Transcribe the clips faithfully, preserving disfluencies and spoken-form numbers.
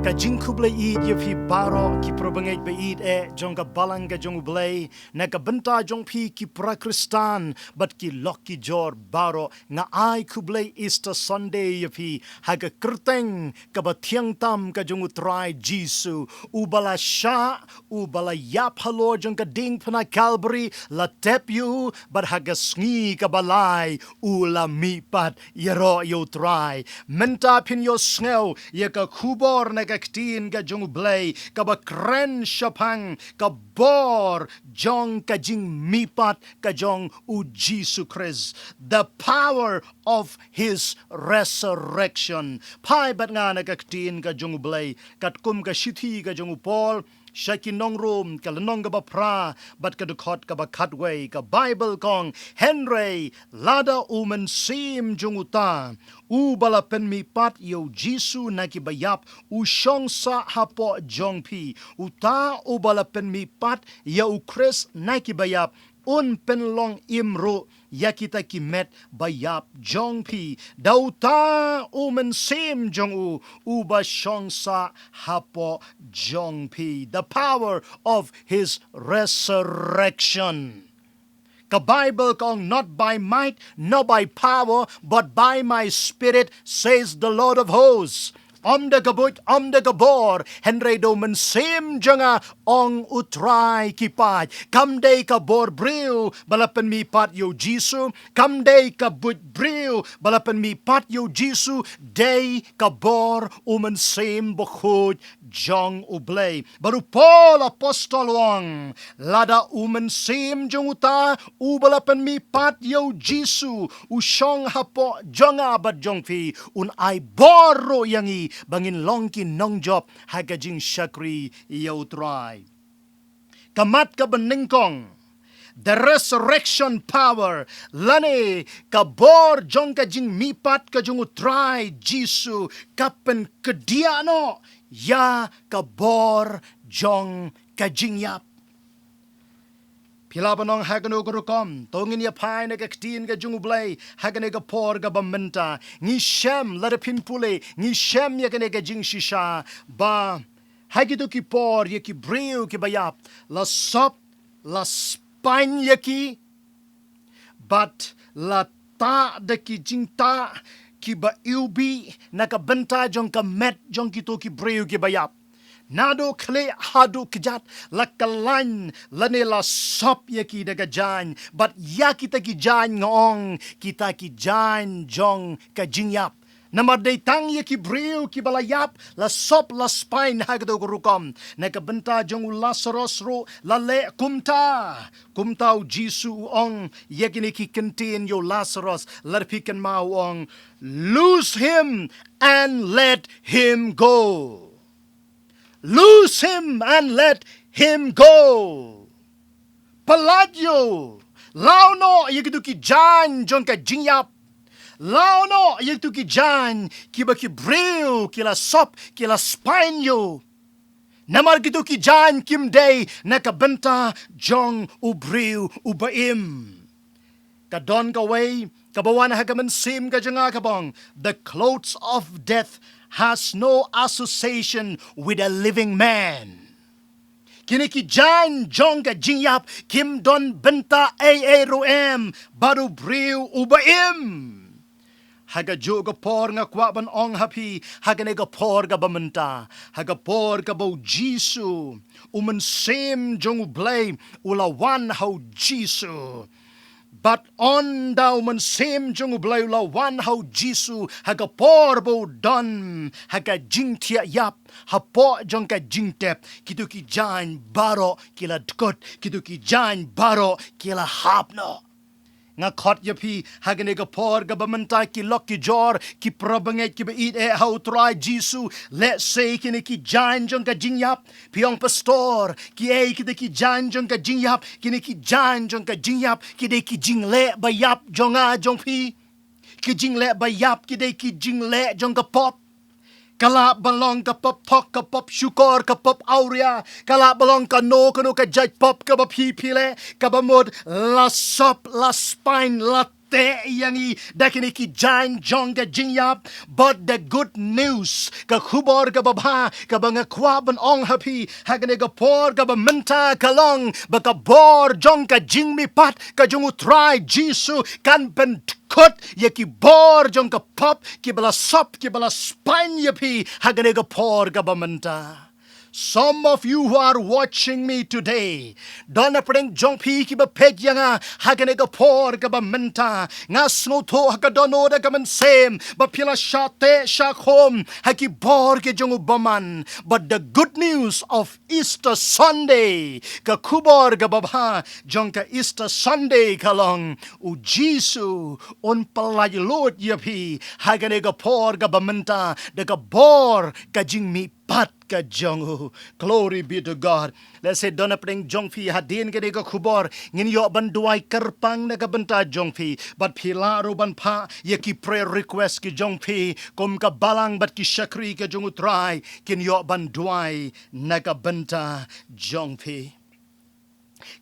Ka jingkhublei ïeit ïa phi baroh ki parabangeit ba ïeit eh jong ka balang ka jong U Blei, na ka bynta jong phi ki para Khristan bad ki lok ki jor baroh. Nga ai khublei Easter Sunday ïa phi ha ka kyrteng kaba thiang tam ka jong U Trai Jisu, uba la shah, uba la ïap halor jong ka diengphna Calvary, la tep ïa u, bad ha ka sngi kaba lai u la mihpat ïaroh ïa U Trai. Mynta phin ïohsngew ïa ka khubor na ka ktien ka jong U Blei kaba kren shaphang ka bor jong ka jingmihpat ka jong U Jisu Khrist. The power of his resurrection. Phai bad nga na ka ktien ka jong U Blei katkum ka shithi ka jong u Paul sha ki nong Rom, ka lynnong kaba phra bad ka dkhot kaba khatwei. Ka Baibl ka ong, hynrei lada U Mynsiem jong uta uba la pynmihpat ïa U Jisu na ki baïap u shong sah hapoh jong phi, uta uba la pynmihpat ïa U Khrist na ki baïap un pynlong im ruh ïa kita ki met baïap jong phi da uta U Mynsiem jong u uba shong sah hapoh jong phi. The power of his resurrection. Ka Baibl ka ong, not by might nor by power, but by my spirit, says the Lord of hosts. Ym da ka buit, ym da ka bor, hynrei da U Mynsiem jong nga, ong U Trai ki paid. Kam dei ka bor briew ba la pynmihpat ïa U Jisu, kam dei ka buit briew ba la pynmihpat ïa U Jisu, dei ka bor U Mynsiem Bakhuid jong U Blei. Bad u Paul apostol u ong, lada U Mynsiem jong uta uba la pynmihpat ïa U Jisu u shong hapoh jong nga bad jong phi, un ai bor ruh ïa ngi ba ngin long ki nongjop ha ka jingshakri ïa U Trai. Ka mat kaba nyngkong, the resurrection power, lane ka bor jong ka jingmihpat ka jong U Trai Jisu ka pynkyndit noh ïa ka bor jong ka jingïap. Phi lah ban ong ha kano ka rukom, to ngin ïa phai na ka ktien ka jong U Blei ha kane ka por kaba mynta. Ngi shem, lada phin pule, ngi shem ïa kane ka jingshisha ba ha kito ki por ïa ki briew kiba ïap la sop, la spaiñ ïa ki, bad la tah da ki jingtah kiba iwbih na ka bynta jong ka met jong kito ki briew kiba ïap. Naduh khlieh haduh kjat la kyllaiñ lane la sop ïa ki da ka jaiñ, bad ïa kita ki jaiñ nga ong kita ki jaiñ jong ka jingïap. Namar dei tang ïa ki briew kiba la ïap la sop la spaiñ ha kato ka rukom. Na ka bynta jong u Lasaros ruh la leh kumta. Kumta U Jisu u ong ïa kine ki kyntien ïa u Lasaros, lada phi kynmaw u ong, "Loose him and let him go." "Loose him and let him go." Pyllait ïa u. Law noh ïa kito ki jaiñ jong ka jingïap. Law noh ïa kito ki jaiñ kiba ki briew ki la sop, ki la spaiñ ïa u. Namar kito ki jaiñ kim dei na ka bynta jong u briew uba im. Ka don kawei kaba wan ha ka mynsiem ka jong nga kaba ong, "The clothes of death has no association with a living man." Kine ki jaiñ jong ka jingïap kim don bynta ei ei ruh em bad u briew uba im. Ha kajuh ka por nga kwah ban ong ha phi, ha kane ka por kaba mynta, ha ka por kaba U Jisu, U Mynsiem jong U Blei u la wan ha U Jisu. Bad ynda U Mynsiem jong U Blei u la wan ha U Jisu, ha ka por ba u don ha ka jingthiah ïap, hapoh jong ka jingtep, kito ki jaiñ baroh ki la dkut, kito ki jaiñ baroh ki la hap noh. Nga khot ïa phi ha kane ka por kaba mynta, ki lok ki jor, ki para bangeit kiba ïeit eh ha U Trai Jisu. Let's say kine ki jaiñ jong ka jingïap. Phi ong, "Pastor, kiei kita ki jaiñ jong ka jingïap?" Kine ki jaiñ jong ka jingïap ki dei ki jingleh baïap jong nga jong phi. Ki jingleh baïap ki dei ki jingleh jong ka pop. Ka lah ban long ka pop thok, ka pop shukor, ka pop awria. Ka lah ban long kano kano ka jait pop kaba phi phi leh, kaba mut la sop, la spaiñ, la teh ïa ngi da kine ki jaiñ jong ka jingïap. But the good news, ka khubor kaba bha kaba nga kwah ban ong ha phi ha kane ka por kaba mynta ka long ba ka bor jong ka jingmihpat ka jong U Trai Jisu kan pynkut ïa ki bor jong ka pop kiba la sop kiba la spaiñ ïa phi ha kane ka por kaba mynta. Some of you who are watching me today, don napdeng jong phi kiba peit ïa nga ha kane ka por kaba mynta, nga sngewthuh ha ka dohnud ka mynsiem ba phi la shah teh shah khum ha ki bor ki jong u bymman. But the good news of Easter Sunday, ka khubor kaba bha jong ka Easter Sunday ka long, U Jisu un pyllait lut ïa phi ha kane ka por kaba mynta da ka bor ka jingmihpat ka jong u. Glory be to God. Let's say, don napdeng jong phi hadien kane ka khubor ngin ïoh ban duwai kyrpang na ka bynta jong phi, bad phi lah ruh ban phah ïa ki prayer request ki jong phi, kum ka balang bad ki shakri ka jong U Trai kin ïoh ban duwai na ka bynta jong phi.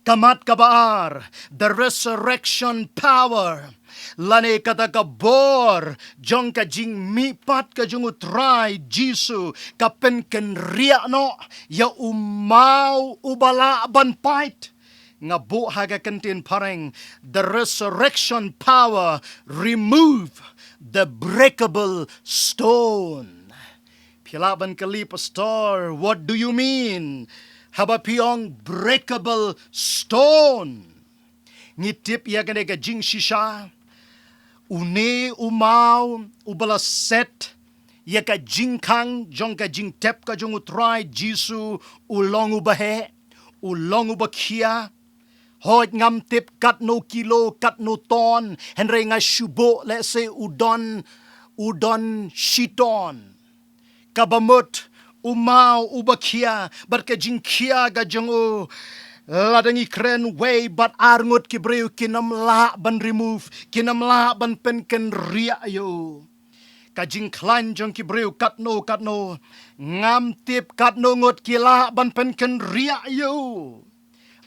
Ka mat kaba ar, the resurrection power, lane kata ka bor jong ka jingmihpat ka jong U Trai Jisu ka pynkynriah noh ïa u maw uba lah ban pait. Nga buh ha ka kyntien phareng, the resurrection power remove the breakable stone. Phi lah ban kylli, Pastor, what do you mean haba phi ong breakable stone? Ngi tip ïa kane ka jingshisha, une u maw uba la set ïa ka jingkhang jong ka jingtep ka jong U Trai Jisu u long uba heh, u long uba khia. Hooid, ngam tip katno kilo, katno ton, hynrei nga shu buh, let's say, u don, u don shi ton. Kaba mut u maw uba khia bad ka jingkhia ka jong u, lada ngi kren wei bad ar ngut ki briew kin ym lah ban remove, kin ym lah ban pynkynriah ïa u. Ka jingkhlaiñ jong ki briew katno katno, ngam tip katno ngut ki lah ban pynkynriah ïa u.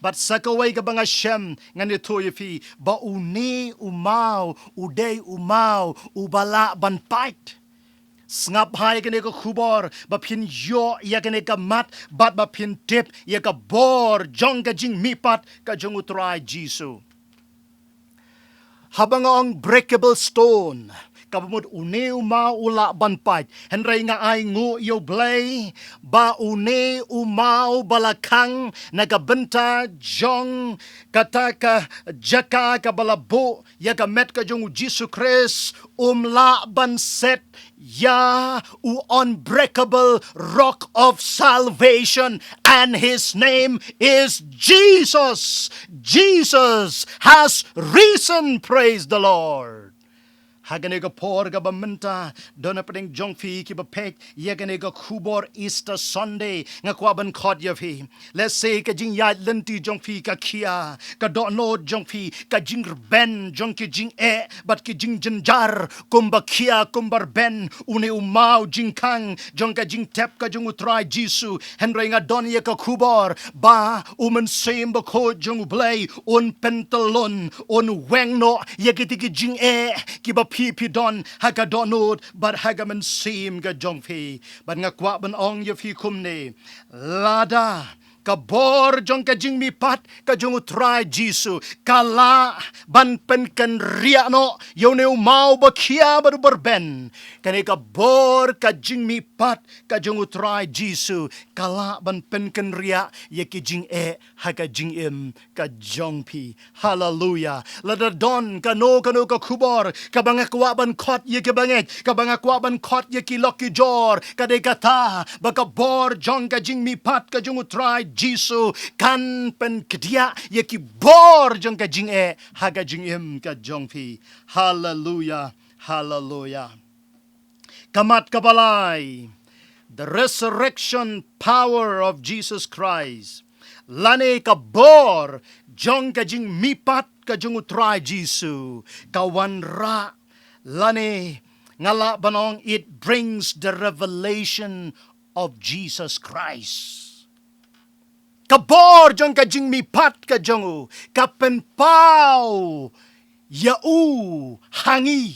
Bad sa kawei kaba nga shem, ngan ïathuh ïa phi ba une u maw u dei u maw uba lah ban pait. Sngap ha ïa kane ka khubor ba phin ïoh ïa kane ka mat bad ba phin tip ïa ka bor jong ka jingmihpat ka jong U Trai Jisu. Haba nga ong breakable stone, kaba mut une u maw u lah ban pait, hynrei nga ai nguh ïa U Blei ba une u maw ba la khang na ka bynta jong kata ka jaka kaba la buh ïa ka met ka jong U Jisu Khrist, um lah ban set ïa u unbreakable rock of salvation, and his name is Jesus. Jesus has risen, praise the Lord. Ha kane ka por kaba mynta, don napdeng jong phi kiba peit ïa kane ka khubor Easter Sunday, nga kwah ban khot ïa phi. Let's say ka jingïaid lynti jong phi ka khia, ka dohnud jong phi, ka jingrben jong ki jingeh bad ki jingjynjar kumba khia kumba rben une u maw jingkhang jong ka jingtep ka jong U Trai Jisu. Hynrei nga don ïa ka khubor ba U Mynsiem Bakhuid jong U Blei un pyntyllun, un weng noh ïa kita ki jingeh kiba phi phi don ha ka dohnud bad ha ka mynsiem ka jong phi. Bad nga kwah ban ong ïa phi kumne, lada ka bor jong ka jingmihpat ka jong U Trai Jisu ka lah ban pynkynriah noh ïa une u maw ba khia bad uba rben, kane ka bor ka jingmihpat ka jong U Trai Jisu ka lah ban pynkynriah ïa ki jingeh ha ka jingim ka jong phi. Haleluya. Lada don kano kano ka khubor kaba nga kwah ban khot ïa ki bangeit, kaba nga kwah ban khot ïa ki lok ki jor, ka dei kata ba ka bor jong ka jingmihpat ka jong U Trai Jisu kan pynkdiah ïa ki bor jong ka jingeh ha ka jingim ka jong phi. Haleluya. Haleluya. Ka mat kaba lai, the resurrection power of Jesus Christ, lane ka bor jong ka jingmihpat ka jong U Trai Jisu, ka wanrah, lane nga lah ban ong, it brings the revelation of Jesus Christ. Ka bor jong ka jingmihpat ka jong u ka pynpaw ïa u ha ngi.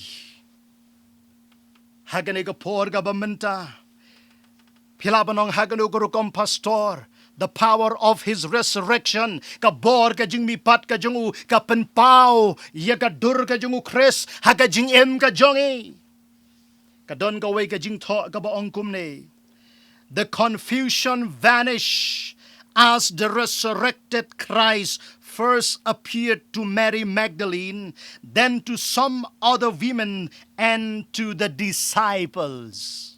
Ha kane ka por kaba mynta, phi lah ban ong ha kano ka rukom, pastor, the power of his resurrection, ka bor ka jingmihpat ka jong u ka pynpaw ïa ka dur ka jong u Khrist ha ka jingim ka jong ngi. Ka don kawei ka jingthoh kaba ong kumne: The confusion vanished as the resurrected Christ first appeared to Mary Magdalene, then to some other women, and to the disciples.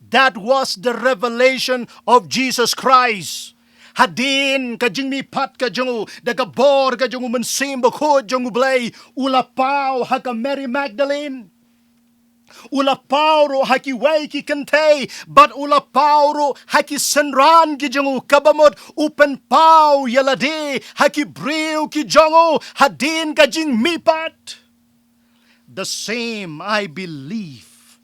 That was the revelation of Jesus Christ. Hadien ka jingmihpat ka jong u da ka bor ka jong u Mynsiem Bakhuid jong u Blei, u la paw ha ka Mary Magdalene. U la paw ruh ha kiwei ki kynthei, bad u la paw ruh ha ki synran ki jong u, kaba mut u pynpaw ïa lade ha ki briew ki jong u hadien ka jingmihpat. The same, I believe,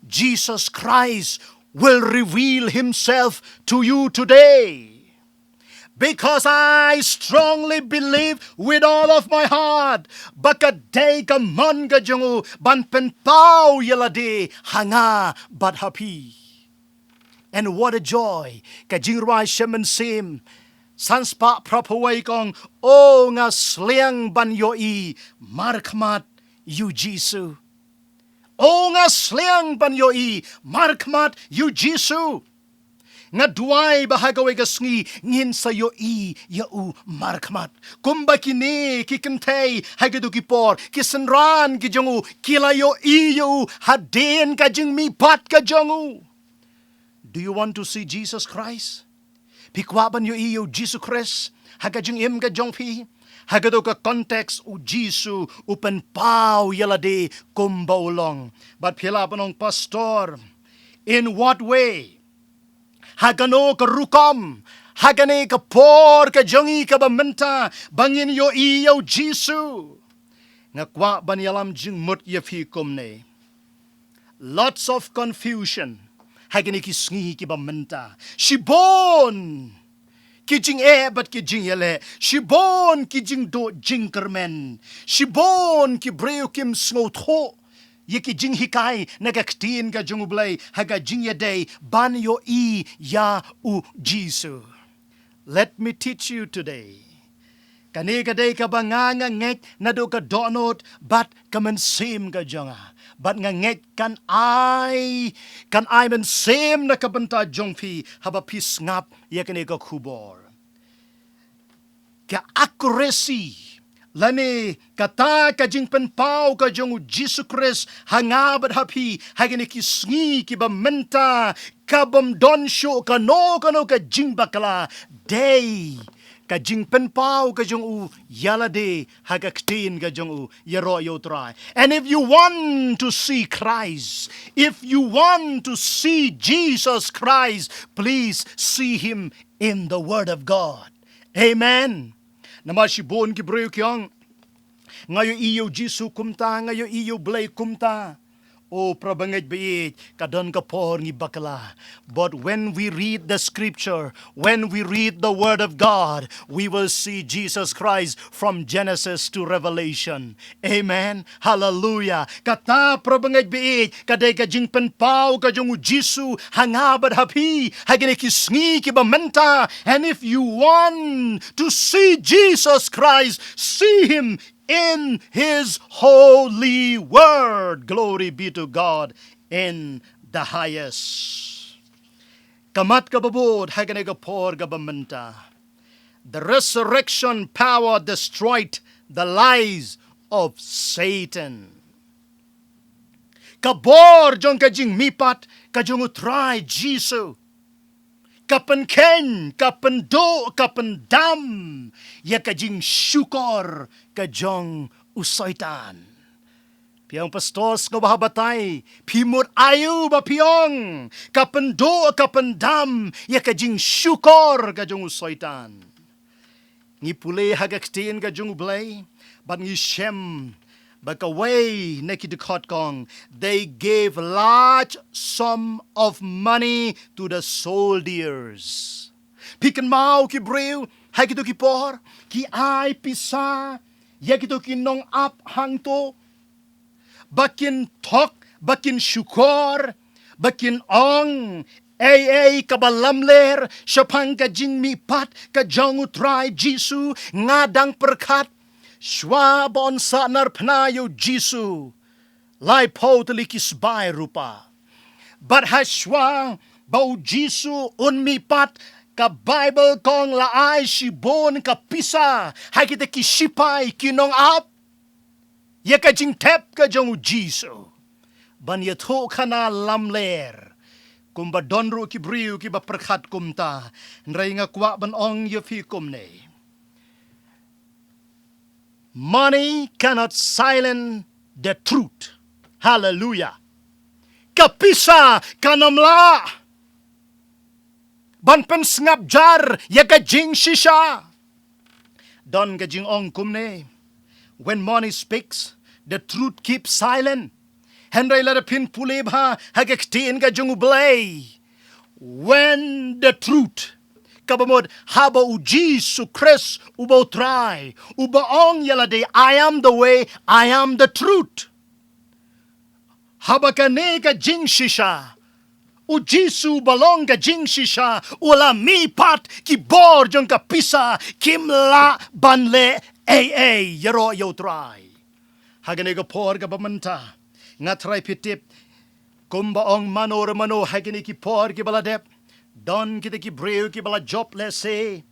Jesus Christ will reveal himself to you today. Because I strongly believe with all of my heart, ba ka dei ka mon ka jong u ban pynpaw ïa lade ha nga bad ha phi. And what a joy, ka jingrwai sha mynsiem san spah phra phew wei ka ong: O nga sliang ban ïohi markhmat ïa u Jisu. O nga sliang ban ïohi markhmat ïa u Jisu. Nga duwai ba ha kawei ka sngi ngin sa ïohi ïa u markhmat, kumba kine ki kynthei ha kito ki por, ki synran ki jong u, ki la ïohi ïa u hadien ka jingmihpat ka jong u. Do you want to see Jesus Christ? Phi kwah ban ïohi ïa u Jisu Khrist ha ka jingim ka jong phi? Ha kato ka context, u Jisu u pynpaw ïa lade kumba u long. Bad phi lah ban ong, pastor, in what way? Ha kano ka rukom, ha kane ka por ka jong ngi kaba mynta, ba ngin ïohi ïa u Jisu? Nga kwah ban ïalam jingmut ïa phi kumne. Lots of confusion ha kine ki sngi kiba mynta. Shibun ki jingeh bad ki jingïaleh, shibun ki jingduh jingkyrmen, shibun ki briew kim sngewthuh ïa ki jinghikai na ka ktien ka jong u Blei ha ka jingïadei ban ïohi ïa u Jisu. Let me teach you today. Kane ka dei kaba nga nga ngeit naduh ka dohnud bad ka mynsiem ka jong nga. Bad nga ngeit kan ai, kan ai mynsiem na ka bynta jong phi haba phi sngap ïa kane ka khubor. Ka accuracy lane kata ka jingpynpaw ka jong u Jisu Khrist ha nga bad ha phi ha kine ki sngi kiba mynta, kabym don shuh kano kano ka jingbakla, dei ka jingpynpaw ka jong u ïa lade ha ka ktien ka jong u. Ïaroh ïa u Trai. And if you want to see Christ, if you want to see Jesus Christ, please see him in the Word of God. Amen. Namar shibun ki briew ki ong, nga ïohi ïa u Jisu kumta, nga ïohi ïa u Blei kumta. O para bangeit baieit, ka don ka por ngi bakla. But when we read the scripture, when we read the word of God, we will see Jesus Christ from Genesis to Revelation. Amen. Hallelujah. Kata para bangeit baieit, ka dei ka jingpynpaw ka jong u Jisu ha nga bad ha phi ha kine ki sngi kiba mynta. And if you want to see Jesus Christ, see him in his holy word. Glory be to God in the highest. Ka mat kaba bud ha kane ka por kaba mynta. The resurrection power destroyed the lies of Satan. Ka bor jong ka jingmihpat ka jong u Trai Jisu ka pynkheiñ, ka pynduh, ka pyndam ïa ka jingshukor ka jong u Soitan. Phi ong, pastor, sngewbha batai, phi mut aïu ba phi ong ka pynduh, ka pyndam ïa ka jingshukor ka jong u Soitan? Ngi pule ha ka ktien ka jong u Blei bad ngi shem ba kawei na ki dkhot ka ong, they gave large sum of money to the soldiers. Phi kynmaw ki briew ha kito ki por, ki ai pisa ïa kito ki nongap hangto, ba kin thok, ba kin shukor, ba kin ong ei ei kaba lamler shaphang ka jingmihpat ka jong U Trai Jisu. Nga dang pyrkhat, shuwa ba yn sa narphna ïa U Jisu, laiphew tylli ki sbai rupa. Bad ha shuwa ba U Jisu un mihpat, ka Baibl ka ong la ai shibun ka pisa ha kita ki shipai ki nongap ïa ka jingtep ka jong U Jisu ban ïathuhkhana lamler. Kumba don ruh ki briew kiba pyrkhat kumta, hynrei nga kwah ban ong ïa phi kumne: money cannot silence the truth. Hallelujah. Ka pisa kam lah ban pynsngap jar ïa ka jingshisha. Don ka jingong kumne: when money speaks, the truth keeps silent. Hynrei lada phin pule bha ha ka ktien ka jong U Blei, when the truth, kaba mut haba U Jisu Khrist uba U Trai uba ong ïa lade, "I am the way, I am the truth." Haba kane ka jingshisha, U Jisu ba long ka jingshisha u la mihpat, ki bor jong ka pisa kim lah ban leh ei ei. Ïaroh ïa U Trai. Ha kane ka por kaba mynta, nga tharai phi tip, kumba ong mano re mano ha kine ki por kiba la dep, don kita ki briew kiba la jop lehse,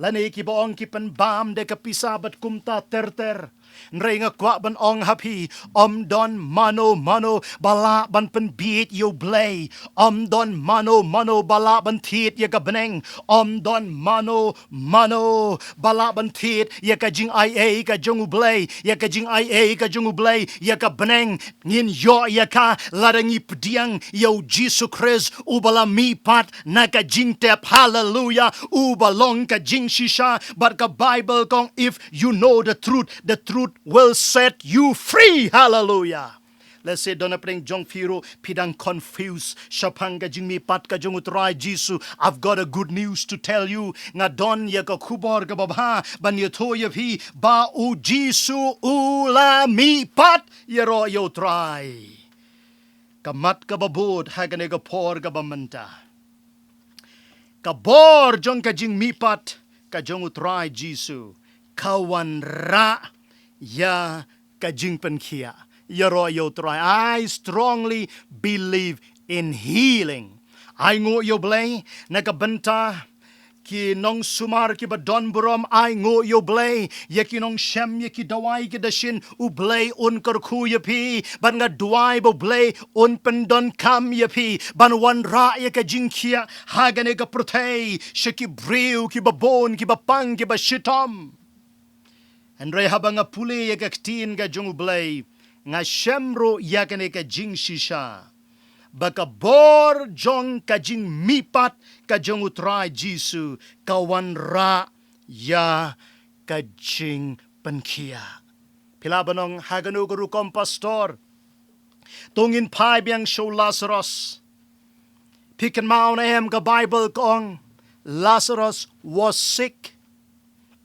lane kiba ong ki pynbam da ka pisa bad kumta ter ter. Hynrei nga kwah ban ong ha phi, ym don mano mano ba lah ban pynbieit ïa U Blei. Ym don mano mano ba lah ban thied ïa ka bneng. Ym don mano mano ba lah ban thied ïa ka jingaiei ka jong U Blei, ïa ka jingaiei ka jong U Blei, ïa ka bneng. Ngin ïoh ïa ka lada ngi pdiang ïa U Jisu Khrist uba la mihpat na ka jingtep. Haleluya. Uba long ka jingshisha. Bad ka Baibl ka ong, "If you know the truth, the truth will set you free." Haleluya. Lehse don hapdeng jong phi ruh phi dang confuse shaphang ka jingmihpat ka jong U Trai Jisu. I've got a good news to tell you. Nga don ïa ka khubor kaba bha ban ïathuh ïa phi, ba U Jisu u la mihpat. Ïaroh ïa U Trai. Ka mat kaba bud ha kane ka por kaba mynta, ka bor jong ka jingmihpat ka jong U Trai Jisu ka wanrah ïa ka jingpynkhiah. Ïaroh ïa U Trai. I strongly believe in healing. Ai nguh ïa U Blei na ka bynta ki nongsumar kiba don burom. Ai nguh ïa U Blei ïa ki nongshem ïa ki dawai ki dashin. U Blei un kyrkhu ïa phi. Bad nga duwai ba U Blei un pyndonkam ïa phi ban wanrah ïa ka jingkhiah ha kane ka pyrthei sha ki briew kiba bun, kiba pang, kiba shitom. Hynrei haba nga pule ïa ka ktien ka jong U Blei, nga shem ruh ïa kane ka jingshisha, ba ka bor jong ka jingmihpat ka jong U Trai Jisu ka wanrah ïa ka jingpynkhiah. Phi lah ban ong, ha kano ka rukom, Pastor? To ngin phai biang sha u Lasaros. Phi kynmaw ne em, ka Baibl ka ong Lazarus was sick.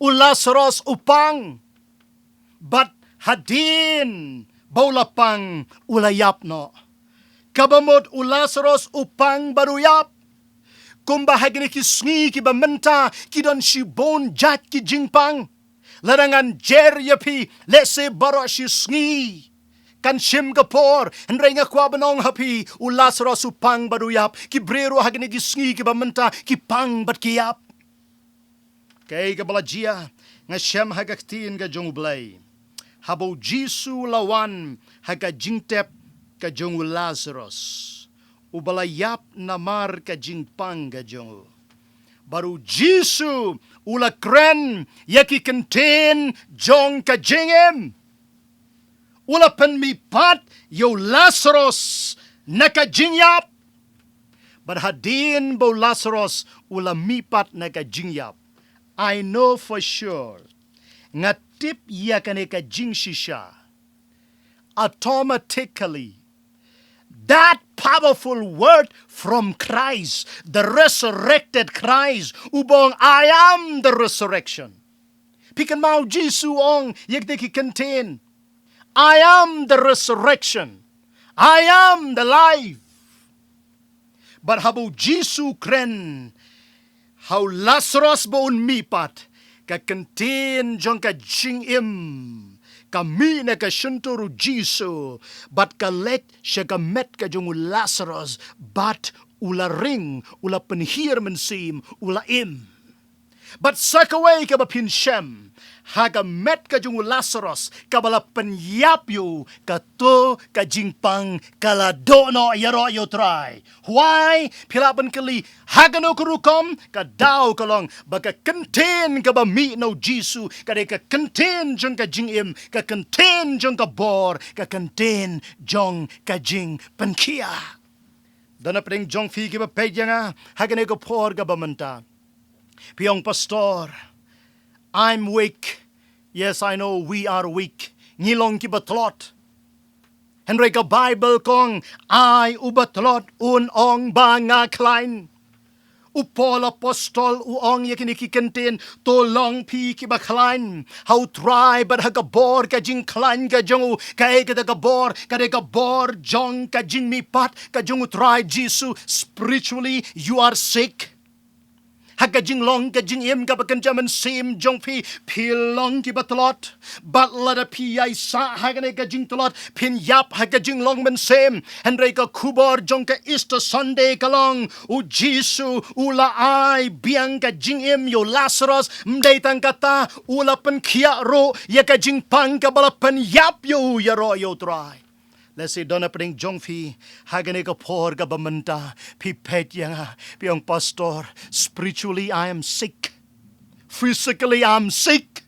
U Lasaros u pang. Bad hadien ba u la pang, u la ïap noh. Kaba mut u Lasaros u pang bad u ïap. Kumba ha kine ki sngi kiba mynta ki don shibun jait ki jingpang. Lada ngan jer ïa phi, lehse baroh shi sngi kan shim ka por. Hynrei nga kwah ban ong ha phi, u Lasaros u pang bad u ïap. Ki briew ruh ha kine ki sngi kiba mynta ki pang bad ki ïap. Kaei kaba la jia? Nga shem ha ka ktien ka jong U Blei, haba U Jisu u la wan ha ka jingtep ka jong u Lasaros uba la ïap namar ka jingpang ka jong u, bad U Jisu u la kren ïa ki kyntien jong ka jingim. U la pynmihpat ïa u Lasaros na ka jingïap. Bad hadien ba u Lasaros u la mihpat na ka jingïap, I know for sure, nga tip ïa kane ka jingshisha, automatically, that powerful word from Christ, the resurrected Christ, uba ong, "I am the resurrection." Phi kynmaw Jisu u ong ïa kita ki kyntien, "I am the resurrection. I am the life." Bad haba u Jisu u kren ha u Lasaros ba un mihpat, ka kyntien jong ka jingim ka mih na ka shyntur u Jisu, bad ka leit sha ka met ka jong u Lasaros, bad u la ring, u la pynhiar mynsiem, u la im. Bad sa kawei kaba phin shem, ha ka met ka jong u Lasaros kaba la pynïap ïa u, kato ka jingpang ka la dohnud ïaroh ïa u Trai. Why? Phi lah ban kylli, ha kano ka rukom? Ka daw ka long ba ka kyntien kaba mih na u Jisu ka dei ka kyntien jong ka jingim, ka kyntien jong ka bor, ka kyntien jong ka jingpynkhia. Don napdeng jong phi kiba peit ïa nga ha kane ka por kaba mynta. Phi ong, "Pastor, I'm weak." Yes, I know we are weak. Ngi long kiba tlot. Hynrei ka Baibl ka ong, "Ai uba tlot un ong ba nga khlaiñ." U Paul apostol u ong ïa kine ki kyntien, "To long phi kiba khlaiñ ha u Trai bad ha ka bor ka jingkhlaiñ ka jong u." Kaei kata ka bor? Ka dei ka bor jong ka jingmihpat ka jong u Trai Jisu. Spiritually, you are sick. Ha ka jinglong ka jingim kaba kynja mynsiem jong phi, phi long kiba tlot. Bad lada phi ïai sah ha kane ka jingtlot, phin ïap ha ka jinglong mynsiem. Hynrei ka khubor jong ka Easter Sunday ka long, u Jisu u la ai biang ka jingim ïa u Lasaros. Ym dei tang kata, u la pynkhiah ruh ïa ka jingpang kaba la pynïap ïa u ïaroh ïa u Trai. Lehse don napdeng jong phi ha kane ka por kaba mynta, phi peit ïa nga, phi ong, "Pastor, spiritually I am sick. Physically I am sick."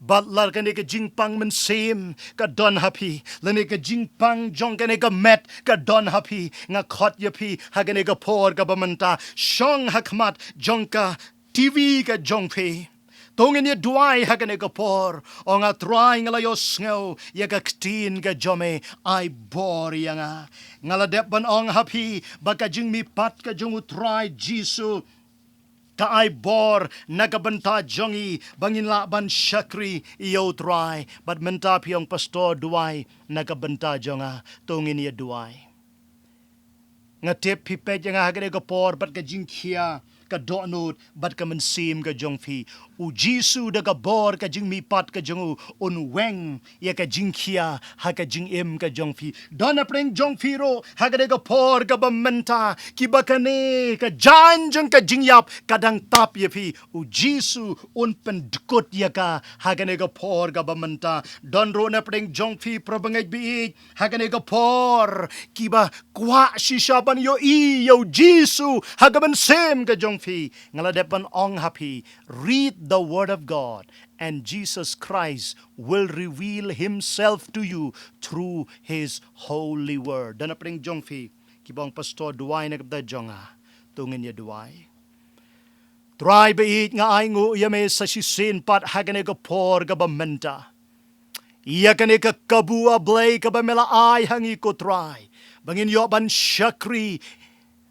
Bad lada kane ka jingpang mynsiem ka don ha phi, lane ka jingpang jong kane ka met ka don ha phi, nga khot ïa phi ha kane ka por kaba mynta, shong ha khmat jong ka T V ka jong phi. To ngin ïa duwai ha kane ka por. Ong, "A Trai, nga la ïohsngew ïa ka ktien ka jong me, ai bor ïa nga." Nga la dep ban ong ha phi ba ka jingmihpat ka jong u Trai Jisu ka ai bor na ka bynta jong ngi ba ngin lah ban shakri ïa u Trai. Bad mynta phi ong, "Pastor, duwai na ka bynta jong nga." To ngin ïa duwai. Nga tip phi peit ïa nga ha kane ka por bad ka jingkhia ka dohnud bad ka mynsiem ka jong phi. U Jisu da ka bor ka jingmihpat ka jong u un weng ïa ka jingkhia ha ka jingim ka jong phi. Don napdeng jong phi ruh ha kane ka por kaba mynta, kiba kane ka jaiñ jong ka jingïap ka dang tap ïa phi, u Jisu un pyndkut ïa ka ha kane ka por kaba mynta. Don ruh napdeng jong phi para bangeit baieit ha kane ka por kiba kwah shisha ban ïohi ïa u Jisu ha ka mynsiem ka jong phi. Nga la dep ban ong ha phi, read the word of God and Jesus Christ will reveal himself to you through his holy word. Don napdeng jong phi kiba ong, "Pastor, duwai na ka bynta jong nga." To ngin ïa duwai. Trai baieit, nga ainguh ïa me sa shisien pat ha kane ka por kaba mynta. Ïa kane ka kabu, A Blei, kaba me la ai ha ngi, ko Trai, ba ngin ïoh ban shakri,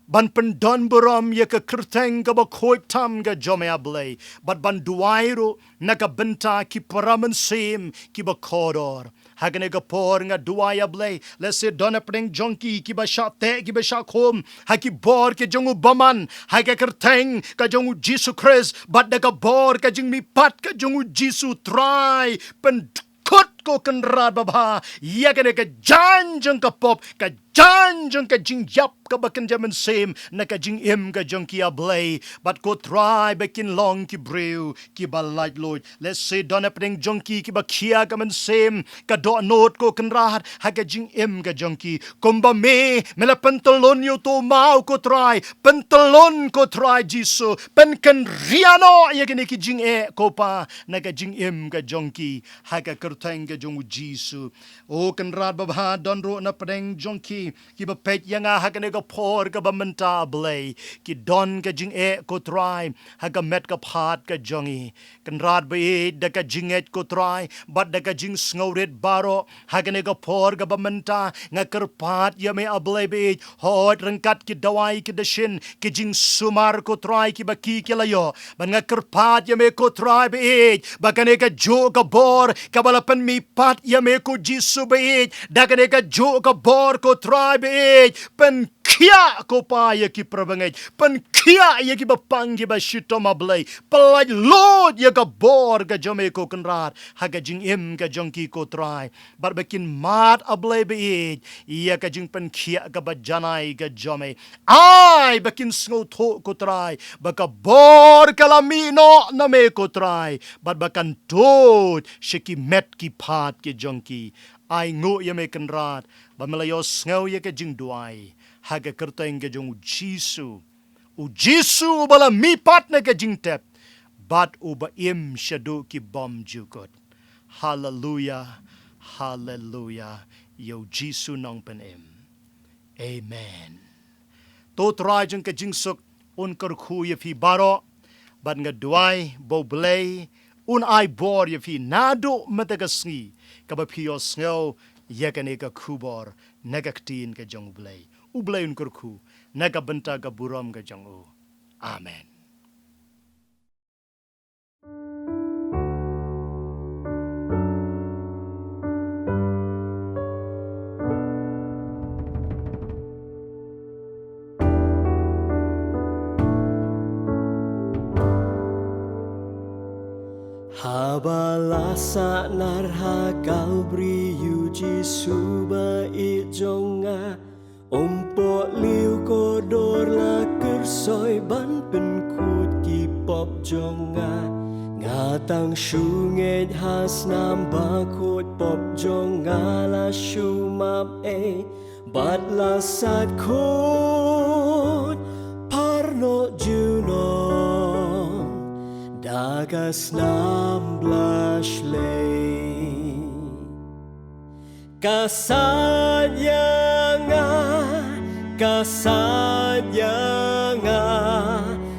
ban pyndonburom ïa ka kyrteng kaba khuid tam ka jong me, A Blei, bad ban duwai ruh na ka bynta ki para mynsiem kiba kordor. Ha kane ka por nga duwai, A Blei, lehse don napdeng jong ki kiba shah teh, kiba shah khum ha ki bor ki jong u bymman, ha ka kyrteng ka jong u Jisu Khrist bad da ka bor ka jingmihpat ka jong u Jisu, Trai, pyndkut, ko Kynrad babha, ïa kane ka jaiñ jong ka pop, ka jaiñ jong ka jingïap kaba kynja mynsiem na ka jingim ka jong ki, A Blei, bad ko Trai, ba kin long ki briew kiba laitluid. Lehse don napdeng jong ki kiba khia ka mynsiem ka dohnud, ko Kynrad, ha ka jingim ka jong ki. Kumba me, me la pyntyllun ïa uto u maw, ko Trai, pyntyllun, ko Trai Jisu, pynkynriah noh ïa kine ki jingeh, ko Pa, na ka jingim ka jong ki, ha ka kyrteng jong u Jisu. O Kynrad babha, don ruh na pdeng jong ki, kiba peit ïa nga ha kane ka por kaba mynta, A Blei, ki don ka jingeh, ko Trai, ha ka met ka phad ka jong ngi. Kynrad baieit, da ka jingngeit, ko Trai, bad da ka jingsngewrit baroh, ha kane ka por kaba mynta, nga kyrpad ïa me, A Blei baieit, hooid ryngkat ki dawai ki dashin, ki jingsumar, ko Trai, kiba ki ki la ïoh. Bad nga kyrpad ïa me, ko Trai baieit, ba kane kajuh ka bor kaba la pynmihpat ïa me, ko Jisu baieit, da kane kajuh ka bor, ko Trai baieit, pynkhiah, ko Pa, ïa ki para bangeit, pynkhiah ïa kiba pang kiba shitom, A Blei, pyllait lut ïa ka bor ka jong me, ko Kynrad, ha ka jingim ka jong ki, ko Trai. Bad ba kin mad, A Blei baieit, ïa ka jingpynkhiah kaba janai ka jong me. Ai ba kin sngewthuh, ko Trai, ba ka bor ka la mih noh na me, ko Trai, bad ba kan tuid sha ki met ki phad ki jong ki. Ai nguh ïa me, Kynrad, ba me la ïohsngew ïa ka jingduwai, ha ka kyrteng ka jong u Jisu. U Jisu uba la mihpat na ka jingtep, bad uba im shaduh ki bymjukut. Haleluya, haleluya, ïa u Jisu Nongpynim. Amen. To Trai jong ka jingsuk un kyrkhu ïa phi baroh, bad nga duwai ba U Blei un ai bor ïa phi naduh mynta ka sngi, kaba phi ïohsngew ïa kane ka khubor na ka ktien ka jong U Blei. U Blei un kyrkhu na ka bynta ka burom ka jong u. Amen. Haba la sahnarphna ha Kalbari ïa u Jisu ba ïeit jong nga, um pynlong kordor la kyrsoi ban pynkhuid ki pop jong nga. Nga tang shu ngeit ha snam ba khuid pop jong nga la shu map ei, bad la sait khuid phar noh junom da ka snam blashlei. Ka sait ïa nga, ka sait ïa nga,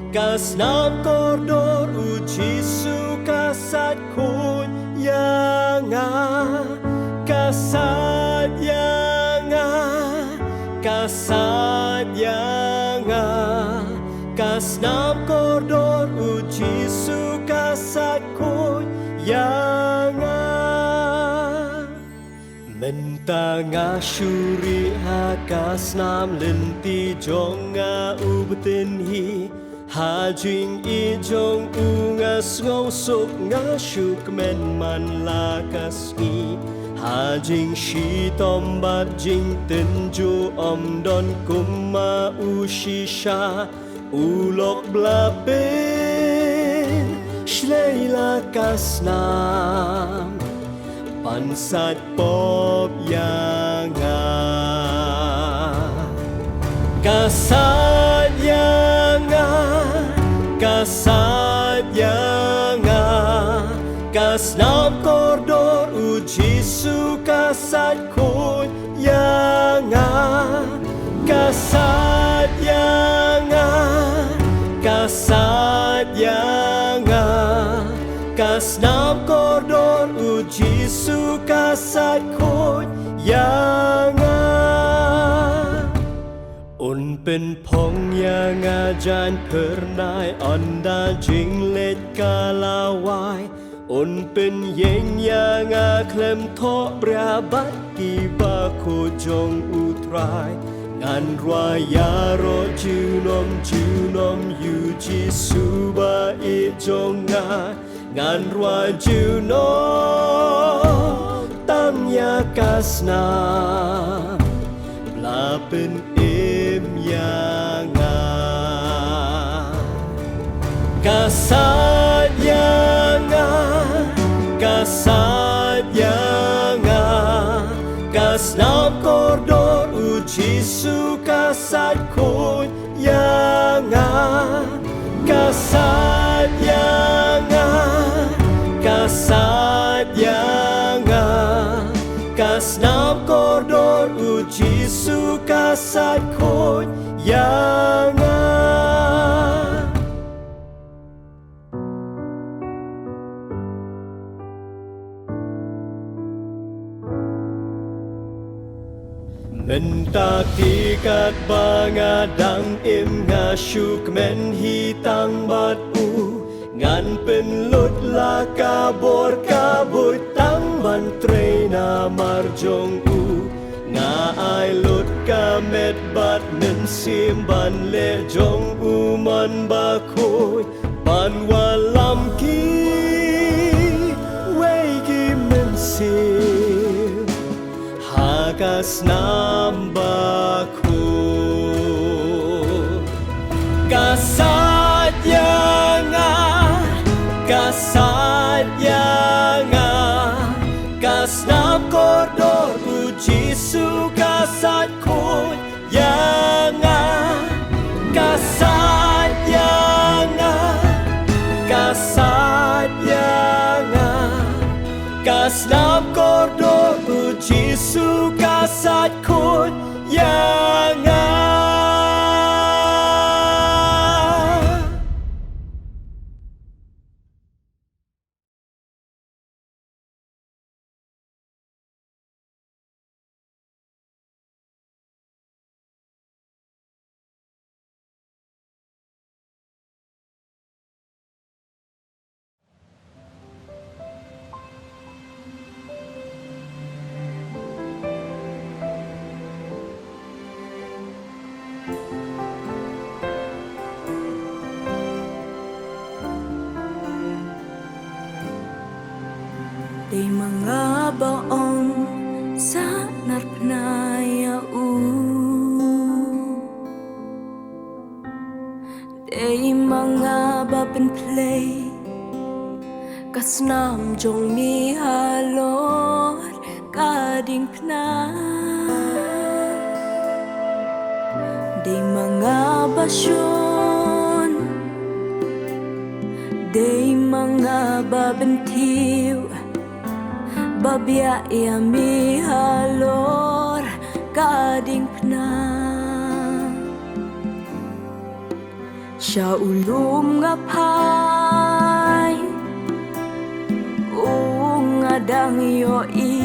ka snam kordor u Jisu ka sait khuid ïa nga. Ka sait ïa nga, ka sait ïa nga, ka snam kordor u Jisu ka sait khuid ïa nga. Mynta nga shu rieh ha ka snam, lynti jong nga u btin hi. Ha jingïeit jong u nga sngewsuk, nga shu kmen man la ka sngi. Ha jingshitom bad jingtynjuh ym don kum ma u shisha. U lok bla pynshlei la ka snam ban sait pop ïa nga. Ka sait ïa nga, ka sait ïa nga, ka snam kordor u Jisu ka sait khuid ïa nga. Ka sait ïa nga, ka sait ïa nga, ka snam kordor u Jisu ka sait khuid ïa nga. Un pynphong ïa nga jaiñ phyrnai, ynda jingleit ka la wai. Un pynïeng ïa nga khlem thoh bria bad kiba khuid jong u Trai. Ngan rwai ïaroh junom junom ïa u Jisu ba ïeit jong nga. Ngan rwai junom tang ïa ka snam bla pynim ïa nga. Ka sait ïa nga, ka sait ïa nga, ka snam kordor u Jisu ka sait khuid ïa nga. Ka sait ïa nga, ka sait ïa nga, Snam kordor u Jisu ka sait khuid ïa nga. Mynta te katba nga dang im nga shu kmen hi tang bad u. Ngan pynlut la ka bor ka buit tang ban trei namar jong u. Nga ai lut ka met bad mynsiem ban leh jong u mon bakhuid ban wallam kiwei ki mynsiem ha ka snam bakhuid. Ka sait ïa nga, ka sait ïa nga, ka snam kordor u Jisu ka sait khuid ïa nga, ka sait ïa nga, ka sait ïa nga. Ka snam kordor u Jisu ka sait khuid ïa nga. Dei ma nga ba ong sa narphna ïa u. Dei ma nga ba pynphlei ka snam jong mi halor ka diengphna. Dei ma nga ba shun, dei ma nga ba bynthiew, ba bia ïa mi halor ka diengphna. Sha u lum nga phai, u nga dang ïohi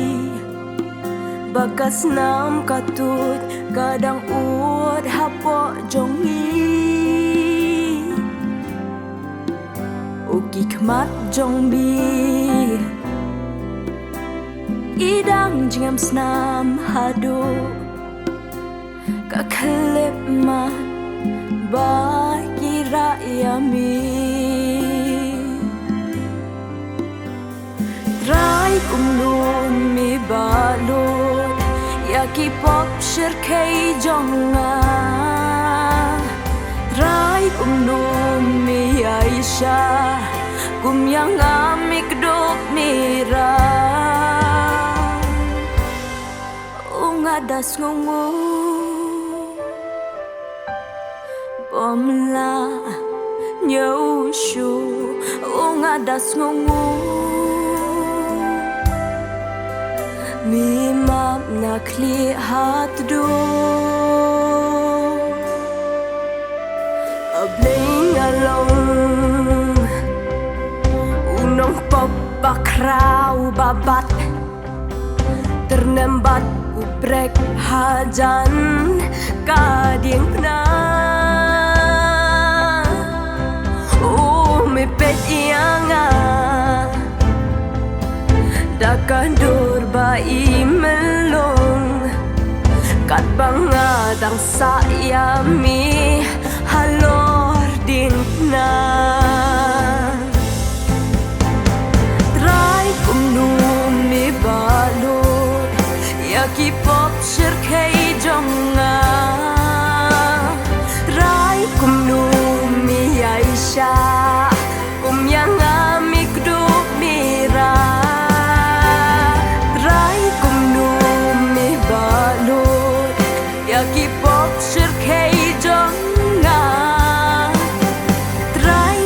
ba ka snam ka tuid ka dang ud hapoh jong ngi. U ki khmat jong mi i dang jingem snam haduh ka khlipmat ba ki rah ïa mi. Trai kumno mi ba lut ïa ki pop shyrkhei jong nga. Trai kumno mi ïaishah kum ïa nga mi kdup mi rah. U nga da sngewnguh bym lah ñiew shuh, u nga da sngewnguh mi map na khlieh ha tdong. A Blei nga long u nongpop ba khraw ba bat, tyrnem bad u prek hajan ka diengphna. U mi peit ïa nga da ka dur ba i mlung, katba nga dang sah ïa mi halor diengphna. Trai kumno mi ba lut ïa ki pop shyrkhei jong nga. Trai kumno mi ïaishah kum ïa nga mi kdup mi rah. Trai kumno mi ba lut ïa ki pop shyrkhei jong nga. Trai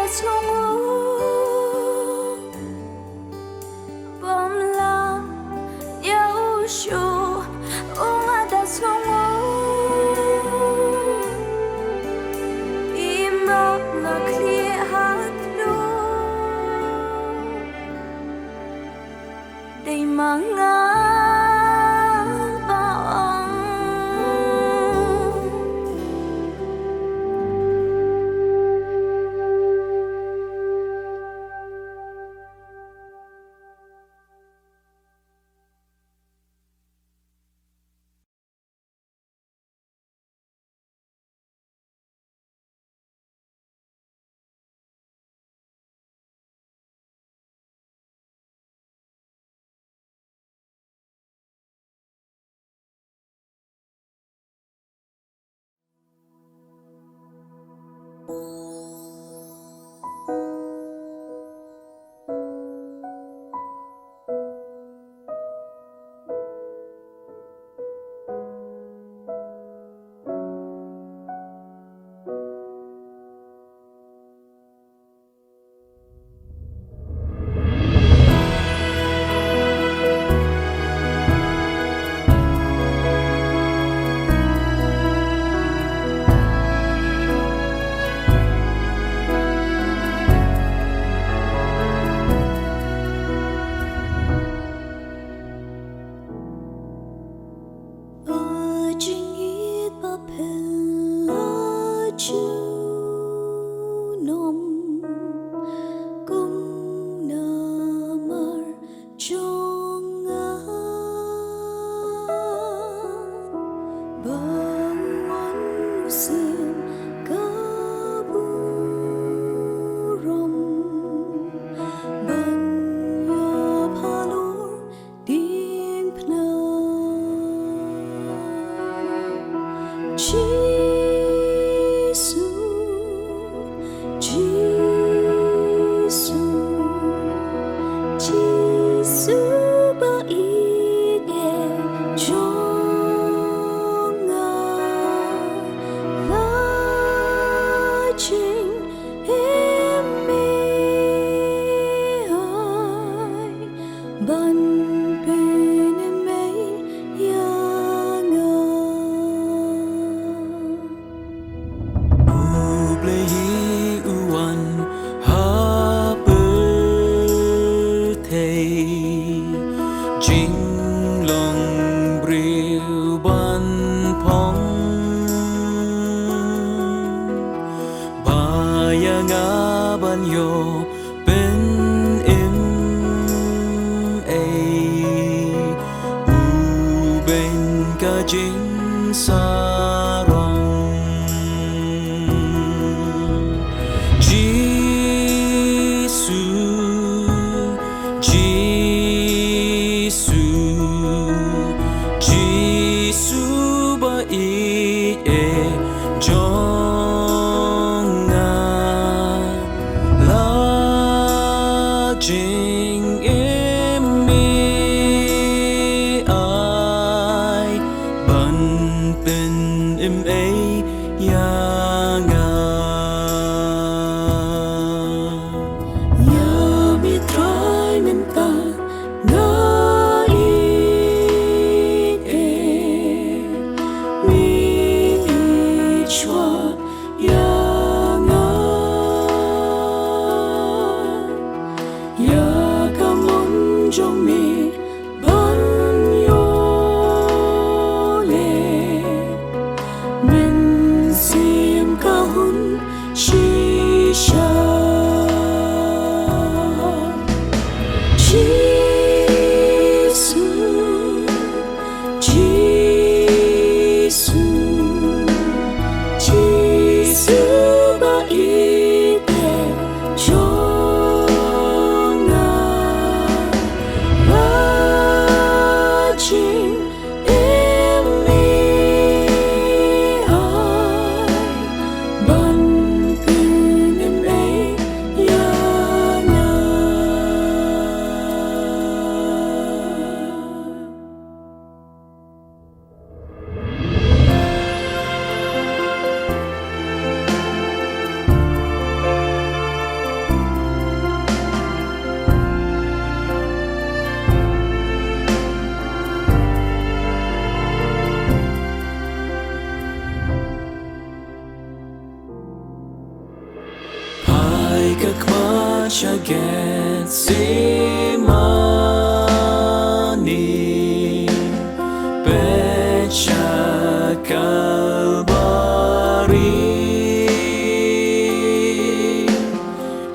Sngewnguh bym lah ïa u shuh, u nga da sngewnguh. I map nga khlieh ha tlot. Dei ma nga ba ong. Jingïeit ba phylla junom kum namar jong nga, ba wan u Syiem ka burom ban ïap halor diengphna. Jisu, Jisu, Jisu ba ïeit jong nga, la jing Em mei ai ban pynmei ïa nga. U Blei u wan ha pyrthei jinglong briew ban phong. Ba ïa nga ban ïoh pynim ei, u beiñ ka jingsarong. Jisu, Jisu, Jisu ba ïeit jong nga, la Ka khmat sha Gethsemane, peit sha Kalbari.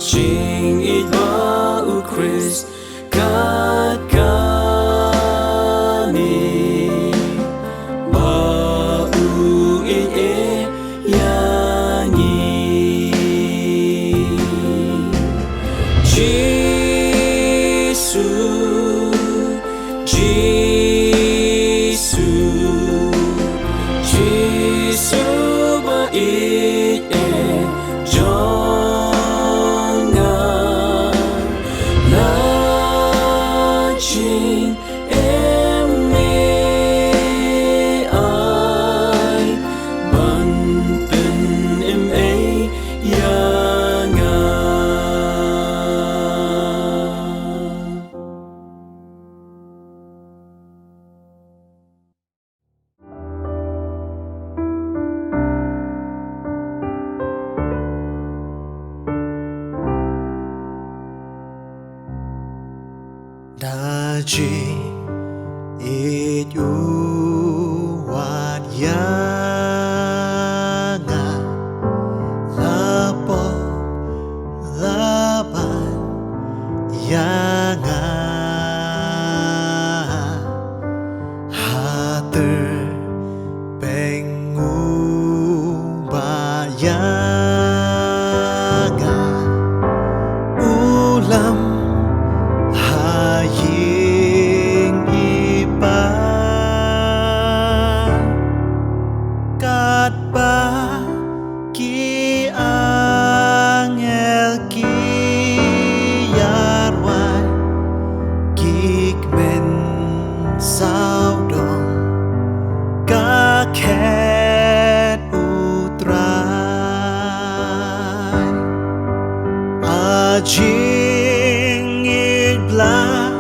Jingïeit ba u Khrist kat kane, ba u ïeit ïa ngi. Jisu, Jisu, Jisu ba ïeit jong nga, la jingim me ai ban pynim ei ïa nga. Da jingïeit u wad ïa nga, la pop la ban ïa nga. Ha ter peng u ba ïa nga, u lam ha ïing i pa. Katba ki angel ki ïarwai, ki kmen sawdong ka khet u Trai. A jingïeit Blei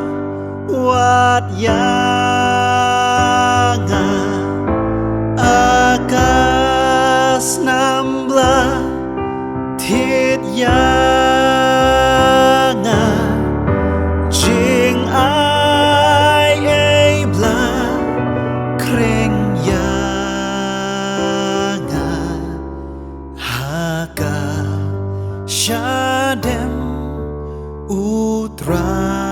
wad ïa nga, a ka snam Blei thied ïa nga, jingai ei Blei khring ïa nga. Ha ka shadem u Trai.